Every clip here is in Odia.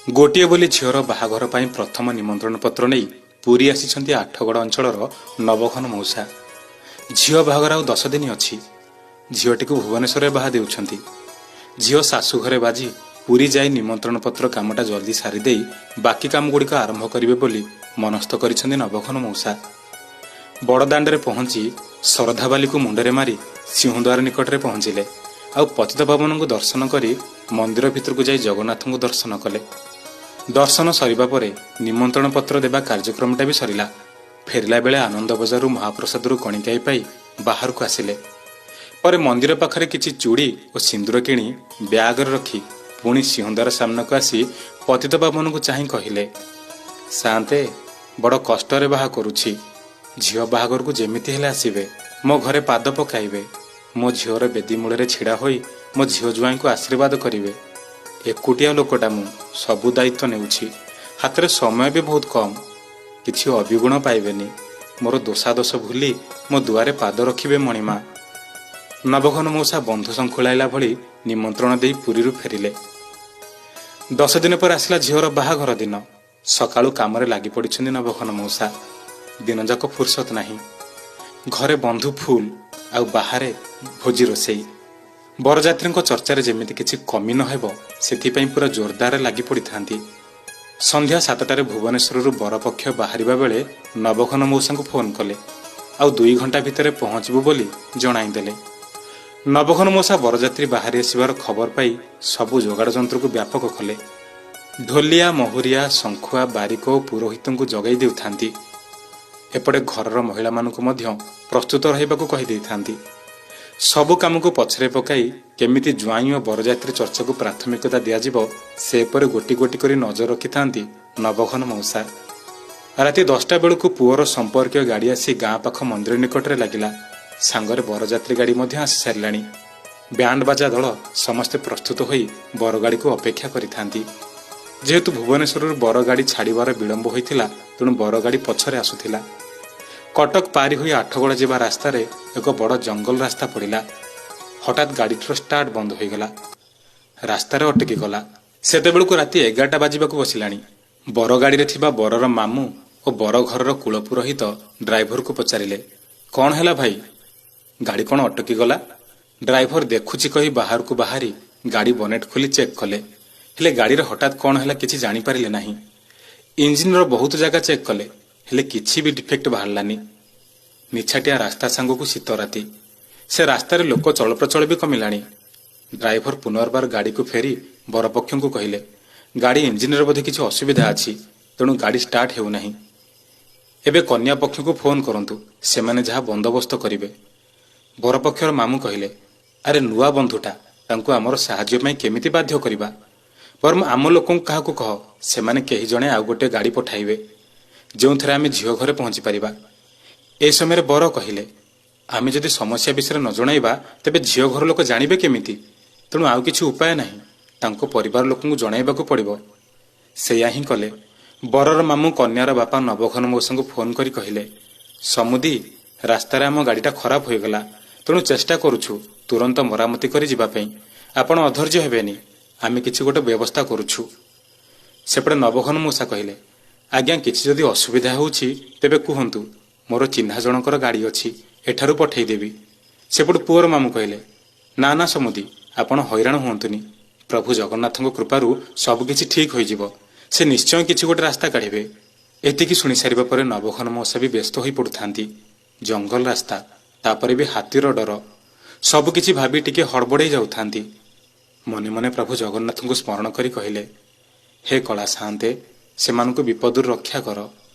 ଗୋଟିଏ ବୋଲି ଝିଅର ବାହାଘର ପାଇଁ ପ୍ରଥମ ନିମନ୍ତ୍ରଣ ପତ୍ର ନେଇ ପୁରୀ ଆସିଛନ୍ତି ଆଠଗଡ଼ ଅଞ୍ଚଳର ନବଘନ ମଉସା। ଝିଅ ବାହାଘର ଆଉ 10 ଦିନ ଅଛି। ଝିଅଟିକୁ ଭୁବନେଶ୍ୱରରେ ବାହା ଦେଉଛନ୍ତି। ଝିଅ ଶାଶୁଘରେ ବାଜି ପୁରୀ ଯାଇ ନିମନ୍ତ୍ରଣ ପତ୍ର କାମଟା ଜଲ୍ଦି ସାରିଦେଇ ବାକି କାମଗୁଡ଼ିକ ଆରମ୍ଭ କରିବେ ବୋଲି ମନସ୍ଥ କରିଛନ୍ତି ନବଘନ ମଉସା। ବଡ଼ଦାଣ୍ଡରେ ପହଞ୍ଚି ଶରଧାବାଲିକୁ ମୁଣ୍ଡରେ ମାରି ସିଂହଦ୍ୱାର ନିକଟରେ ପହଞ୍ଚିଲେ। ଆଉ ପତିତପାବନଙ୍କୁ ଦର୍ଶନ କରି ମନ୍ଦିର ଭିତରକୁ ଯାଇ ଜଗନ୍ନାଥଙ୍କୁ ଦର୍ଶନ କଲେ। ଦର୍ଶନ ସରିବା ପରେ ନିମନ୍ତ୍ରଣ ପତ୍ର ଦେବା କାର୍ଯ୍ୟକ୍ରମଟା ବି ସରିଲା। ଫେରିଲା ବେଳେ ଆନନ୍ଦ ବଜାରରୁ ମହାପ୍ରସାଦରୁ କଣିକାଇ ପାଇ ବାହାରକୁ ଆସିଲେ। ପରେ ମନ୍ଦିର ପାଖରେ କିଛି ଚୁଡ଼ି ଓ ସିନ୍ଦୁର କିଣି ବ୍ୟାଗରେ ରଖି ପୁଣି ସିଂହଦ୍ୱାର ସାମ୍ନାକୁ ଆସି ପତିତପାବନଙ୍କୁ ଚାହିଁ କହିଲେ, ସାଆନ୍ତେ, ବଡ଼ କଷ୍ଟରେ ବାହା କରୁଛି। ଝିଅ ବାହାଘରକୁ ଯେମିତି ହେଲେ ଆସିବେ, ମୋ ଘରେ ପାଦ ପକାଇବେ, ମୋ ଝିଅର ବେଦୀ ମୂଳରେ ଛିଡ଼ା ହୋଇ ମୋ ଝିଅ ଜ୍ୱାଇଁଙ୍କୁ ଆଶୀର୍ବାଦ କରିବେ। ଏକୁଟିଆ ଲୋକଟା ମୁଁ, ସବୁ ଦାୟିତ୍ୱ ନେଉଛି, ହାତରେ ସମୟ ବି ବହୁତ କମ୍। କିଛି ଅବିଗୁଣ ପାଇବେନି। ମୋର ଦୋଷାଦୋଷ ଭୁଲି ମୋ ଦୁଆରେ ପାଦ ରଖିବେ ମଣିମା। ନବଘନ ମଉସା ବନ୍ଧୁ ଶଙ୍ଖୁଳାଇଲା ଭଳି ନିମନ୍ତ୍ରଣ ଦେଇ ପୁରୀରୁ ଫେରିଲେ। 10 ଦିନ ପରେ ଆସିଲା ଝିଅର ବାହାଘର ଦିନ। ସକାଳୁ କାମରେ ଲାଗି ପଡ଼ିଛନ୍ତି ନବଘନ ମଉସା। ଦିନଯାକ ଫୁର୍ସତ ନାହିଁ। ଘରେ ବନ୍ଧୁ ଫୁଲ, ଆଉ ବାହାରେ ଭୋଜି ରୋଷେଇ। ବରଯାତ୍ରୀଙ୍କ ଚର୍ଚ୍ଚାରେ ଯେମିତି କିଛି କମି ନ ହେବ, ସେଥିପାଇଁ ପୁରା ଜୋରଦାରରେ ଲାଗି ପଡ଼ିଥାନ୍ତି। ସନ୍ଧ୍ୟା 7ଟାରେ ଭୁବନେଶ୍ୱରରୁ ବରପକ୍ଷ ବାହାରିବା ବେଳେ ନବଘନ ମଉସାଙ୍କୁ ଫୋନ୍ କଲେ, ଆଉ 2 ଘଣ୍ଟା ଭିତରେ ପହଞ୍ଚିବୁ ବୋଲି ଜଣାଇଦେଲେ। ନବଘନ ମଉସା ବରଯାତ୍ରୀ ବାହାରି ଆସିବାର ଖବର ପାଇ ସବୁ ଯୋଗାଡ଼ ଯନ୍ତ୍ରକୁ ବ୍ୟାପକ କଲେ। ଢୋଲିଆ, ମହୁରିଆ, ଶଙ୍ଖୁଆ, ବାରିକ ଓ ପୁରୋହିତଙ୍କୁ ଜଗାଇ ଦେଉଥାନ୍ତି। ଏପଟେ ଘରର ମହିଳାମାନଙ୍କୁ ମଧ୍ୟ ପ୍ରସ୍ତୁତ ରହିବାକୁ କହିଦେଇଥାନ୍ତି। ସବୁ କାମକୁ ପଛରେ ପକାଇ କେମିତି ଜ୍ୱାଇଁ ଓ ବରଯାତ୍ରୀ ଚର୍ଚ୍ଚାକୁ ପ୍ରାଥମିକତା ଦିଆଯିବ, ସେ ଉପରେ ଗୋଟି ଗୋଟି କରି ନଜର ରଖିଥାନ୍ତି ନବଘନ ମଉସା। ରାତି 10ଟା ବେଳକୁ ପୁଅର ସମ୍ପର୍କୀୟ ଗାଡ଼ି ଆସି ଗାଁ ପାଖ ମନ୍ଦିର ନିକଟରେ ଲାଗିଲା। ସାଙ୍ଗରେ ବରଯାତ୍ରୀ ଗାଡ଼ି ମଧ୍ୟ ଆସି ସାରିଲାଣି। ବ୍ୟାଣ୍ଡ ବାଜା ଦଳ ସମସ୍ତେ ପ୍ରସ୍ତୁତ ହୋଇ ବରଗାଡ଼ିକୁ ଅପେକ୍ଷା କରିଥାନ୍ତି। ଯେହେତୁ ଭୁବନେଶ୍ୱରରୁ ବରଗାଡ଼ି ଛାଡ଼ିବାର ବିଳମ୍ବ ହୋଇଥିଲା, ତେଣୁ ବରଗାଡ଼ି ପଛରେ ଆସୁଥିଲା। କଟକ ପାରି ହୋଇ ଆଠଗଡ଼ ଯିବା ରାସ୍ତାରେ ଏକ ବଡ଼ ଜଙ୍ଗଲ ରାସ୍ତା ପଡ଼ିଲା। ହଠାତ୍ ଗାଡ଼ିଟିର ଷ୍ଟାର୍ଟ ବନ୍ଦ ହୋଇଗଲା, ରାସ୍ତାରେ ଅଟକି ଗଲା। ସେତେବେଳକୁ ରାତି 11ଟା ବାଜିବାକୁ ବସିଲାଣି। ବରଗାଡ଼ିରେ ଥିବା ବରର ମାମୁଁ ଓ ବର ଘରର କୁଳପୁରୋହିତ ଡ୍ରାଇଭରକୁ ପଚାରିଲେ, କ'ଣ ହେଲା ଭାଇ, ଗାଡ଼ି କ'ଣ ଅଟକି ଗଲା? ଡ୍ରାଇଭର ଦେଖୁଛି କହି ବାହାରକୁ ବାହାରି ଗାଡ଼ି ବନେଟ୍ ଖୋଲି ଚେକ୍ କଲେ। ହେଲେ ଗାଡ଼ିର ହଠାତ୍ କ'ଣ ହେଲା କିଛି ଜାଣିପାରିଲେ ନାହିଁ। ଇଞ୍ଜିନ୍ର ବହୁତ ଜାଗା ଚେକ୍ କଲେ, ହେଲେ କିଛି ବି ଡିଫେକ୍ଟ ବାହାରିଲାନି। ନିଛାଟିଆ ରାସ୍ତା ସାଙ୍ଗକୁ ଶୀତ ରାତି, ସେ ରାସ୍ତାରେ ଲୋକ ଚଳପ୍ରଚଳ ବି କମିଲାଣି। ଡ୍ରାଇଭର ପୁନର୍ବାର ଗାଡ଼ିକୁ ଫେରି ବରପକ୍ଷଙ୍କୁ କହିଲେ, ଗାଡ଼ି ଇଞ୍ଜିନ୍ର ବୋଧେ କିଛି ଅସୁବିଧା ଅଛି, ତେଣୁ ଗାଡ଼ି ଷ୍ଟାର୍ଟ ହେଉନାହିଁ। ଏବେ କନ୍ୟା ପକ୍ଷକୁ ଫୋନ୍ କରନ୍ତୁ, ସେମାନେ ଯାହା ବନ୍ଦୋବସ୍ତ କରିବେ। ବରପକ୍ଷର ମାମୁଁ କହିଲେ, ଆରେ ନୂଆ ବନ୍ଧୁଟା, ତାଙ୍କୁ ଆମର ସାହାଯ୍ୟ ପାଇଁ କେମିତି ବାଧ୍ୟ କରିବା? ବରଂ ଆମ ଲୋକଙ୍କୁ କାହାକୁ କହ, ସେମାନେ କେହି ଜଣେ ଆଉ ଗୋଟେ ଗାଡ଼ି ପଠାଇବେ, ଯେଉଁଥିରେ ଆମେ ଝିଅ ଘରେ ପହଞ୍ଚି ପାରିବା। ଏ ସମୟରେ ବର କହିଲେ, ଆମେ ଯଦି ସମସ୍ୟା ବିଷୟରେ ନ ଜଣାଇବା ତେବେ ଝିଅ ଘର ଲୋକ ଜାଣିବେ କେମିତି? ତେଣୁ ଆଉ କିଛି ଉପାୟ ନାହିଁ, ତାଙ୍କ ପରିବାର ଲୋକଙ୍କୁ ଜଣାଇବାକୁ ପଡ଼ିବ। ସେଇଆ ହିଁ କଲେ। ବରର ମାମୁଁ କନ୍ୟାର ବାପା ନବଘନ ମଉସାଙ୍କୁ ଫୋନ୍ କରି କହିଲେ, ସମୁଦି, ରାସ୍ତାରେ ଆମ ଗାଡ଼ିଟା ଖରାପ ହୋଇଗଲା, ତେଣୁ ଚେଷ୍ଟା କରୁଛୁ ତୁରନ୍ତ ମରାମତି କରି ଯିବା ପାଇଁ। ଆପଣ ଅଧୈର୍ଯ୍ୟ ହେବେନି, ଆମେ କିଛି ଗୋଟେ ବ୍ୟବସ୍ଥା କରୁଛୁ। ସେପଟେ ନବଘନ ମଉସା କହିଲେ, ଆଜ୍ଞା, କିଛି ଯଦି ଅସୁବିଧା ହେଉଛି ତେବେ କୁହନ୍ତୁ, ମୋର ଚିହ୍ନା ଜଣଙ୍କର ଗାଡ଼ି ଅଛି, ଏଠାରୁ ପଠେଇଦେବି। ସେପଟୁ ପୁଅର ମାମୁଁ କହିଲେ, ନା ନା ସମୁଦି, ଆପଣ ହଇରାଣ ହୁଅନ୍ତୁନି, ପ୍ରଭୁ ଜଗନ୍ନାଥଙ୍କ କୃପାରୁ ସବୁକିଛି ଠିକ୍ ହୋଇଯିବ, ସେ ନିଶ୍ଚୟ କିଛି ଗୋଟେ ରାସ୍ତା କାଢ଼ିବେ। ଏତିକି ଶୁଣି ସାରିବା ପରେ ନବଘନ ମଉସା ବି ବ୍ୟସ୍ତ ହୋଇ ପଡ଼ୁଥାନ୍ତି। ଜଙ୍ଗଲ ରାସ୍ତା, ତାପରେ ବି ହାତୀର ଡର, ସବୁକିଛି ଭାବି ଟିକେ ହଡ଼ବଡ଼େଇ ଯାଉଥାନ୍ତି। ମନେ ମନେ ପ୍ରଭୁ ଜଗନ୍ନାଥଙ୍କୁ ସ୍ମରଣ କରି କହିଲେ, ହେ କଳା ସାଆନ୍ତେ, ସେମାନଙ୍କୁ ବିପଦରୁ ରକ୍ଷା କର,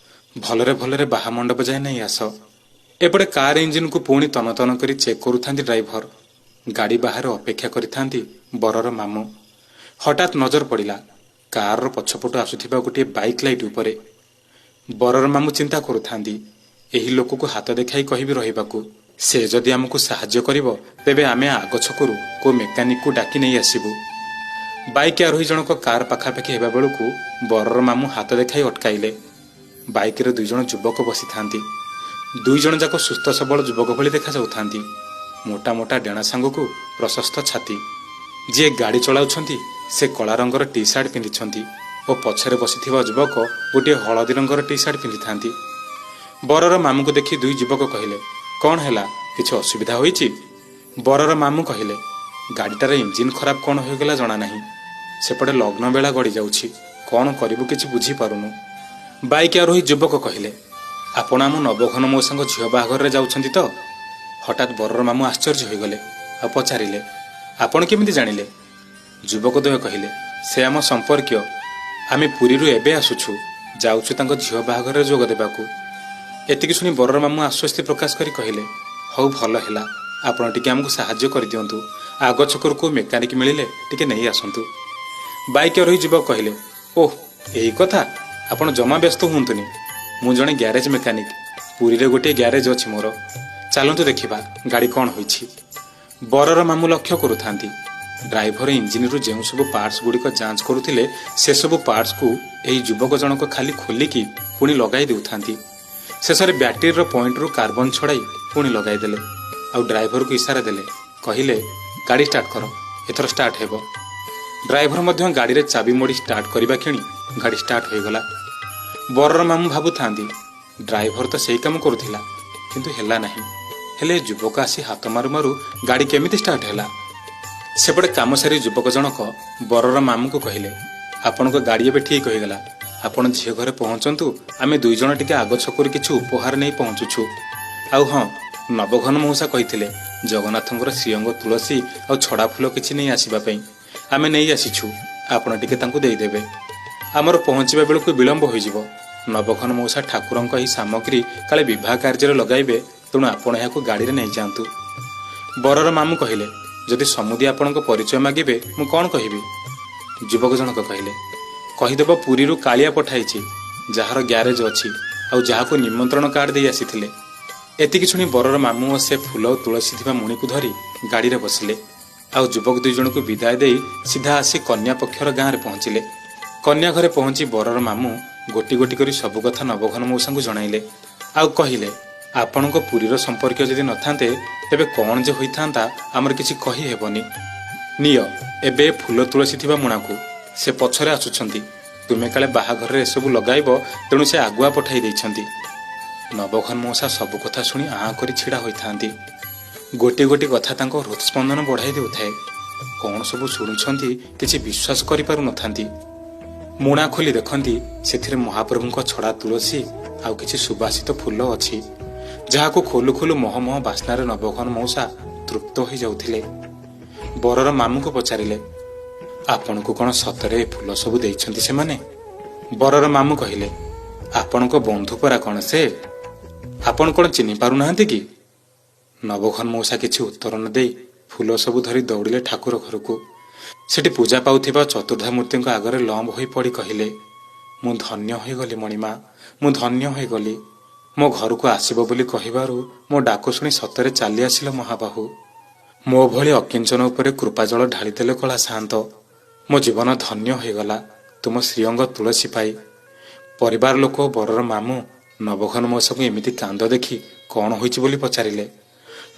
ଭଲରେ ଭଲରେ ବାହା ମଣ୍ଡପ ଯାଏ ନେଇ ଆସ। ଏପଟେ କାର୍ ଇଞ୍ଜିନ୍କୁ ପୁଣି ତନ ତନ କରି ଚେକ୍ କରୁଥାନ୍ତି ଡ୍ରାଇଭର। ଗାଡ଼ି ବାହାରେ ଅପେକ୍ଷା କରିଥାନ୍ତି ବରର ମାମୁଁ। ହଠାତ୍ ନଜର ପଡ଼ିଲା କାର୍ର ପଛପଟୁ ଆସୁଥିବା ଗୋଟିଏ ବାଇକ୍ ଲାଇଟ୍ ଉପରେ। ବରର ମାମୁଁ ଚିନ୍ତା କରୁଥାନ୍ତି, ଏହି ଲୋକକୁ ହାତ ଦେଖାଇ କହିବି ରହିବାକୁ, ସେ ଯଦି ଆମକୁ ସାହାଯ୍ୟ କରିବ ତେବେ ଆମେ ଆଗ ଛକରୁ କୋଉ ମେକାନିକକୁ ଡାକି ନେଇ ଆସିବୁ। ବାଇକ୍ ଆରୋହୀ ଜଣକ କାର୍ ପାଖାପାଖି ହେବା ବେଳକୁ ବରର ମାମୁଁ ହାତ ଦେଖାଇ ଅଟକାଇଲେ। ବାଇକ୍ରେ 2 ଜଣ ଯୁବକ ବସିଥାନ୍ତି। 2 ଜଣ ଯାକ ସୁସ୍ଥ ସବଳ ଯୁବକ ଭଳି ଦେଖାଯାଉଥାନ୍ତି। ମୋଟା ମୋଟା ଡେଣା ସାଙ୍ଗକୁ ପ୍ରଶସ୍ତ ଛାତି। ଯିଏ ଗାଡ଼ି ଚଳାଉଛନ୍ତି ସେ କଳା ରଙ୍ଗର ଟି ସାର୍ଟ ପିନ୍ଧିଛନ୍ତି। ଓ ପଛରେ ବସିଥିବା ଯୁବକ ଗୋଟିଏ ହଳଦୀ ରଙ୍ଗର ଟି ସାର୍ଟ ପିନ୍ଧିଥାନ୍ତି। ବରର ମାମୁଁକୁ ଦେଖି ଦୁଇ ଯୁବକ କହିଲେ, କ'ଣ ହେଲା, କିଛି ଅସୁବିଧା ହୋଇଛି? ବରର ମାମୁଁ କହିଲେ, ଗାଡ଼ିଟାର ଇଞ୍ଜିନ୍ ଖରାପ କ'ଣ ହୋଇଗଲା ଜଣା ନାହିଁ। ସେପଟେ ଲଗ୍ନ ବେଳା ଗଡ଼ି ଯାଉଛି, କ'ଣ କରିବୁ କିଛି ବୁଝିପାରୁନୁ। ବାଇକ୍ ଆରୋହୀ ଯୁବକ କହିଲେ, ଆପଣ ଆମ ନବଘନ ମଉସାଙ୍କ ଝିଅ ବାହାଘରରେ ଯାଉଛନ୍ତି ତ? ହଠାତ୍ ବରର ମାମୁଁ ଆଶ୍ଚର୍ଯ୍ୟ ହୋଇଗଲେ ଆଉ ପଚାରିଲେ, ଆପଣ କେମିତି ଜାଣିଲେ? ଯୁବକ ଦ୍ୱୟ କହିଲେ, ସେ ଆମ ସମ୍ପର୍କୀୟ, ଆମେ ପୁରୀରୁ ଏବେ ଆସୁଛୁ, ଯାଉଛୁ ତାଙ୍କ ଝିଅ ବାହାଘରରେ ଯୋଗ ଦେବାକୁ। ଏତିକି ଶୁଣି ବରର ମାମୁଁ ଆଶ୍ୱସ୍ତି ପ୍ରକାଶ କରି କହିଲେ, ହଉ ଭଲ ହେଲା, ଆପଣ ଟିକେ ଆମକୁ ସାହାଯ୍ୟ କରିଦିଅନ୍ତୁ, ଆଗ ଛକରୁ କେଉଁ ମେକାନିକ ମିଳିଲେ ଟିକେ ନେଇ ଆସନ୍ତୁ। ବାଇକ୍ ଆରୋହୀ ଯୁବକ କହିଲେ, ଓହ ଏଇ କଥା, ଆପଣ ଜମା ବ୍ୟସ୍ତ ହୁଅନ୍ତୁନି, ମୁଁ ଜଣେ ଗ୍ୟାରେଜ ମେକାନିକ, ପୁରୀରେ ଗୋଟିଏ ଗ୍ୟାରେଜ ଅଛି ମୋର, ଚାଲନ୍ତୁ ଦେଖିବା ଗାଡ଼ି କ'ଣ ହୋଇଛି। ବରର ମାମୁଁ ଲକ୍ଷ୍ୟ କରୁଥାନ୍ତି, ଡ୍ରାଇଭର ଇଞ୍ଜିନରୁ ଯେଉଁ ସବୁ ପାର୍ଟସ ଗୁଡ଼ିକ ଯାଞ୍ଚ କରୁଥିଲେ ସେସବୁ ପାର୍ଟସକୁ ଏହି ଯୁବକ ଜଣକ ଖାଲି ଖୋଲିକି ପୁଣି ଲଗାଇ ଦେଉଥାନ୍ତି। ଶେଷରେ ବ୍ୟାଟେରୀର ପଏଣ୍ଟରୁ କାର୍ବନ ଛଡ଼ାଇ ପୁଣି ଲଗାଇଦେଲେ ଆଉ ଡ୍ରାଇଭରକୁ ଇସାରା ଦେଲେ, କହିଲେ ଗାଡ଼ି ଷ୍ଟାର୍ଟ କର, ଏଥର ଷ୍ଟାର୍ଟ ହେବ। ଡ୍ରାଇଭର ମଧ୍ୟ ଗାଡ଼ିରେ ଚାବି ମୋଡ଼ି ଷ୍ଟାର୍ଟ କରିବା କ୍ଷଣି ଗାଡ଼ି ଷ୍ଟାର୍ଟ ହୋଇଗଲା। ବରର ମାମୁଁ ଭାବୁଥାନ୍ତି, ଡ୍ରାଇଭର ତ ସେଇ କାମ କରୁଥିଲା, କିନ୍ତୁ ହେଲା ନାହିଁ। ହେଲେ ଯୁବକ ଆସି ହାତ ମାରୁ ମାରୁ ଗାଡ଼ି କେମିତି ଷ୍ଟାର୍ଟ ହେଲା? ସେପଟେ କାମ ସାରି ଯୁବକ ଜଣକ ବରର ମାମୁଁକୁ କହିଲେ, ଆପଣଙ୍କ ଗାଡ଼ି ଏବେ ଠିକ୍ ହୋଇଗଲା, ଆପଣ ଝିଅ ଘରେ ପହଞ୍ଚନ୍ତୁ, ଆମେ ଦୁଇ ଜଣ ଟିକେ ଆଗ ଛକରୁ କିଛି ଉପହାର ନେଇ ପହଞ୍ଚୁଛୁ। ଆଉ ହଁ, ନବଘନ ମଉସା କହିଥିଲେ ଜଗନ୍ନାଥଙ୍କର ଶ୍ରୀଅଙ୍ଗ ତୁଳସୀ ଆଉ ଛଡ଼ା ଫୁଲ କିଛି ନେଇ ଆସିବା ପାଇଁ, ଆମେ ନେଇ ଆସିଛୁ, ଆପଣ ଟିକେ ତାଙ୍କୁ ଦେଇଦେବେ। ଆମର ପହଞ୍ଚିବା ବେଳକୁ ବିଳମ୍ବ ହୋଇଯିବ। ନବଘନ ମଉସା ଠାକୁରଙ୍କ ଏହି ସାମଗ୍ରୀ କାଳେ ବିବାହ କାର୍ଯ୍ୟରେ ଲଗାଇବେ, ତେଣୁ ଆପଣ ଏହାକୁ ଗାଡ଼ିରେ ନେଇଯାଆନ୍ତୁ। ବରର ମାମୁଁ କହିଲେ, ଯଦି ସମୁଦି ଆପଣଙ୍କ ପରିଚୟ ମାଗିବେ ମୁଁ କ'ଣ କହିବି? ଯୁବକ ଜଣକ କହିଲେ, କହିଦେବ ପୁରୀରୁ କାଳିଆ ପଠାଇଛି, ଯାହାର ଗ୍ୟାରେଜ ଅଛି ଆଉ ଯାହାକୁ ନିମନ୍ତ୍ରଣ କାର୍ଡ ଦେଇ ଆସିଥିଲେ। ଏତିକି ଶୁଣି ବରର ମାମୁଁ ଓ ସେ ଫୁଲ ଓ ତୁଳସୀ ଥିବା ମୁଣିକୁ ଧରି ଗାଡ଼ିରେ ବସିଲେ ଆଉ ଯୁବକ ଦୁଇ ଜଣଙ୍କୁ ବିଦାୟ ଦେଇ ସିଧା ଆସି କନ୍ୟା ପକ୍ଷର ଗାଁରେ ପହଞ୍ଚିଲେ। କନ୍ୟା ଘରେ ପହଞ୍ଚି ବରର ମାମୁଁ ଗୋଟି ଗୋଟି କରି ସବୁ କଥା ନବଘନ ମଉସାଙ୍କୁ ଜଣାଇଲେ ଆଉ କହିଲେ, ଆପଣଙ୍କ ପୁରୀର ସମ୍ପର୍କୀୟ ଯଦି ନଥାନ୍ତେ ତେବେ କ'ଣ ଯେ ହୋଇଥାନ୍ତା ଆମର କିଛି କହି ହେବନି। ନିଅ ଏବେ ଫୁଲ ତୁଳସୀ ଥିବା ମୁଣାକୁ, ସେ ପଛରେ ଆସୁଛନ୍ତି, ତୁମେ କାଳେ ବାହାଘରରେ ଏସବୁ ଲଗାଇବ, ତେଣୁ ସେ ଆଗୁଆ ପଠାଇ ଦେଇଛନ୍ତି। ନବଘନ ମଉସା ସବୁ କଥା ଶୁଣି ଆଁ କରି ଛିଡ଼ା ହୋଇଥାନ୍ତି। ଗୋଟି ଗୋଟି କଥା ତାଙ୍କ ହୃଦସ୍ପନ୍ଦନ ବଢ଼ାଇ ଦେଉଥାଏ। କ'ଣ ସବୁ ଶୁଣୁଛନ୍ତି କିଛି ବିଶ୍ୱାସ କରିପାରୁନଥାନ୍ତି। ମୁଣା ଖୋଲି ଦେଖନ୍ତି ସେଥିରେ ମହାପ୍ରଭୁଙ୍କ ଛଡ଼ା ତୁଳସୀ ଆଉ କିଛି ସୁବାସିତ ଫୁଲ ଅଛି, ଯାହାକୁ ଖୋଲୁ ଖୋଲୁ ମହ ମହ ବାସ୍ନାରେ ନବଘନ ମଉସା ତୃପ୍ତ ହୋଇଯାଉଥିଲେ। ବରର ମାମୁଁକୁ ପଚାରିଲେ, ଆପଣଙ୍କୁ କ'ଣ ସତରେ ଏ ଫୁଲ ସବୁ ଦେଇଛନ୍ତି ସେମାନେ? ବରର ମାମୁଁ କହିଲେ, ଆପଣଙ୍କ ବନ୍ଧୁ ପରା କ'ଣ ସେ, ଆପଣ କ'ଣ ଚିହ୍ନି ପାରୁନାହାନ୍ତି କି? ନବଘନ ମଉସା କିଛି ଉତ୍ତର ନ ଦେଇ ଫୁଲ ସବୁ ଧରି ଦୌଡ଼ିଲେ ଠାକୁର ଘରକୁ। ସେଠି ପୂଜା ପାଉଥିବା ଚତୁର୍ଦ୍ଧାମୂର୍ତ୍ତିଙ୍କ ଆଗରେ ଲମ୍ବ ହୋଇ ପଡ଼ି କହିଲେ, ମୁଁ ଧନ୍ୟ ହୋଇଗଲି ମଣିମା, ମୁଁ ଧନ୍ୟ ହୋଇଗଲି। ମୋ ଘରକୁ ଆସିବ ବୋଲି କହିବାରୁ ମୋ ଡାକ ଶୁଣି ସତରେ ଚାଲି ଆସିଲ ମହାବାହୁ। ମୋ ଭଳି ଅକିଞ୍ଚନ ଉପରେ କୃପାଜଳ ଢାଳିଦେଲେ କଳା ସାଆନ୍ତ। ମୋ ଜୀବନ ଧନ୍ୟ ହୋଇଗଲା ତୁମ ଶ୍ରୀଅଙ୍ଗ ତୁଳସୀ ପାଇ। ପରିବାର ଲୋକ ବରର ମାମୁଁ ନବଘନ ମଉସାକୁ ଏମିତି କାନ୍ଦ ଦେଖି କ'ଣ ହୋଇଛି ବୋଲି ପଚାରିଲେ।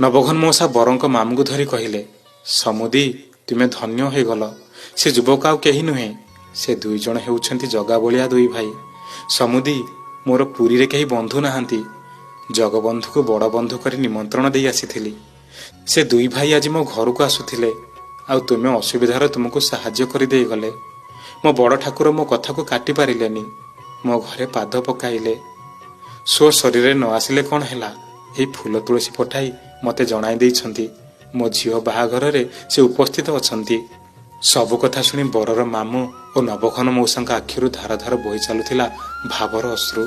ନବଘନ ମଉସା ବରଙ୍କ ମାମୁଁକୁ ଧରି କହିଲେ, ସମୁଦି ତୁମେ ଧନ୍ୟ ହୋଇଗଲ। ସେ ଯୁବକ ଆଉ କେହି ନୁହେଁ, ସେ ଦୁଇ ଜଣ ହେଉଛନ୍ତି ଜଗାବଳିଆ ଦୁଇ ଭାଇ। ସମୁଦି, ମୋର ପୁରୀରେ କେହି ବନ୍ଧୁ ନାହାନ୍ତି, ଜଗବନ୍ଧୁକୁ ବଡ଼ ବନ୍ଧୁ କରି ନିମନ୍ତ୍ରଣ ଦେଇ ଆସିଥିଲି। ସେ ଦୁଇ ଭାଇ ଆଜି ମୋ ଘରକୁ ଆସୁଥିଲେ, ଆଉ ତୁମେ ଅସୁବିଧାରେ ତୁମକୁ ସାହାଯ୍ୟ କରିଦେଇଗଲେ। ମୋ ବଡ଼ ଠାକୁର ମୋ କଥାକୁ କାଟି ପାରିଲେନି, ମୋ ଘରେ ପାଦ ପକାଇଲେ। ସ୍ୱ ଶରୀରରେ ନ ଆସିଲେ କ'ଣ ହେଲା, ଏଇ ଫୁଲ ତୁଳସୀ ପଠାଇ ମୋତେ ଜଣାଇ ଦେଇଛନ୍ତି ମୋ ଝିଅ ବାହାଘରରେ ସେ ଉପସ୍ଥିତ ଅଛନ୍ତି। ସବୁ କଥା ଶୁଣି ବରର ମାମୁଁ ଓ ନବଘନ ମଉସାଙ୍କ ଆଖିରୁ ଧାର ଧାର ବୋହି ଚାଲୁଥିଲା ଭାବର ଅଶ୍ରୁ।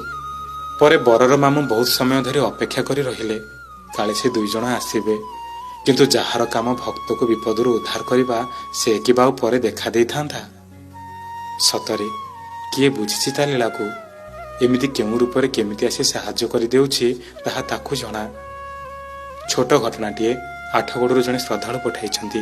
ପରେ ବରର ମାମୁଁ ବହୁତ ସମୟ ଧରି ଅପେକ୍ଷା କରି ରହିଲେ, କାଳେ ସେ ଦୁଇ ଜଣ ଆସିବେ। କିନ୍ତୁ ଯାହାର କାମ ଭକ୍ତକୁ ବିପଦରୁ ଉଦ୍ଧାର କରିବା, ସେ କିବା ଆଉ ପରେ ଦେଖା ଦେଇଥାନ୍ତା? ସତରେ କିଏ ବୁଝିଛି ତା ଲୀଳାକୁ? ଏମିତି କେଉଁ ରୂପରେ କେମିତି ଆସି ସାହାଯ୍ୟ କରିଦେଉଛି ତାହା ତାକୁ ଜଣା। ଛୋଟ ଘଟଣାଟିଏ ଆଠଗଡ଼ରୁ ଜଣେ ଶ୍ରଦ୍ଧାଳୁ ପଠାଇଛନ୍ତି।